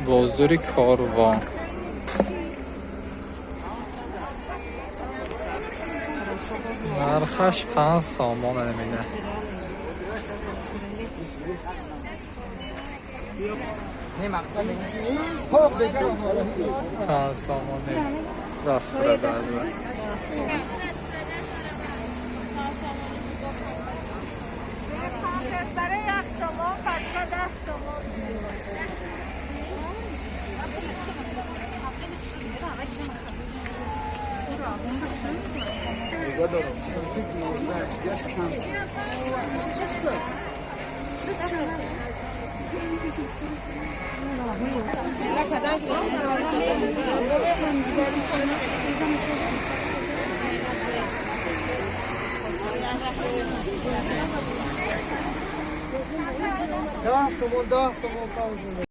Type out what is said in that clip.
Бозори Корвон. Нархаш 5 сомон намина. 5 сомони распродажа. برای 1 سومون بچه 10 سومون. 10 сомон, 10 сомон там.